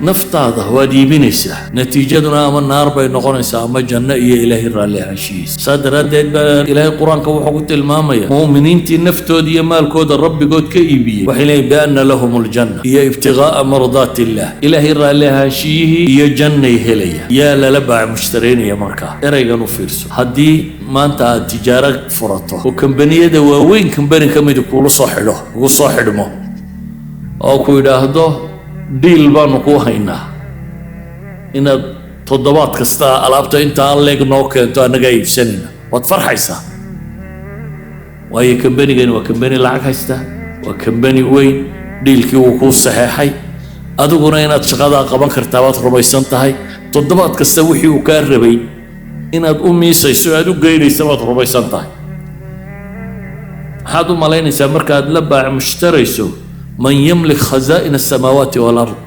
Naftaada waad iibinaysaa, natiijaduna ama naar bay noqonaysaa ama janno iyo Ilaahay raalli ahaanshihiisa. Saa daraaddeed baa Ilaahay Qur-aanka wuxuu ku tilmaamaya mu'miniintii naftooda iyo maalkooda Rabbigood ka iibiyey. Waxay leeyihin بأن لهم الجنة iyo ابتغاء مرضات الله. Ilaahay raalli ahaanshiyihii iyo jannay helaya. Yaa lala baac mushtaraynaya markaa? Eraygan u fiirso. Haddii maanta aad tijaaro furato oo kambaniyada waaweyn kambani ka midi kuula soo xidho, kugu soo xidhmo oo ku yidhaahdo, "Deal baanu kuu haynaa inaad toddobaad kasta alaabta intaa leeg noo keento, annagaa iibsanayna," waad farxaysaa, waayo kambanigani waa kambani lacag haysta, waa kambani weyn. Dealkii wuu kuu saxeexay, adiguna inaad shaqadaa qaban kartaa baad rumaysan tahay. Toddobaad kasta wixii uu kaa rabay inaad u miisayso, aad u geynaysa baad rumaysan tahay. Maxaad u malaynaysaa markaad la baac mushtarayso من يملك خزائن السماوات والأرض?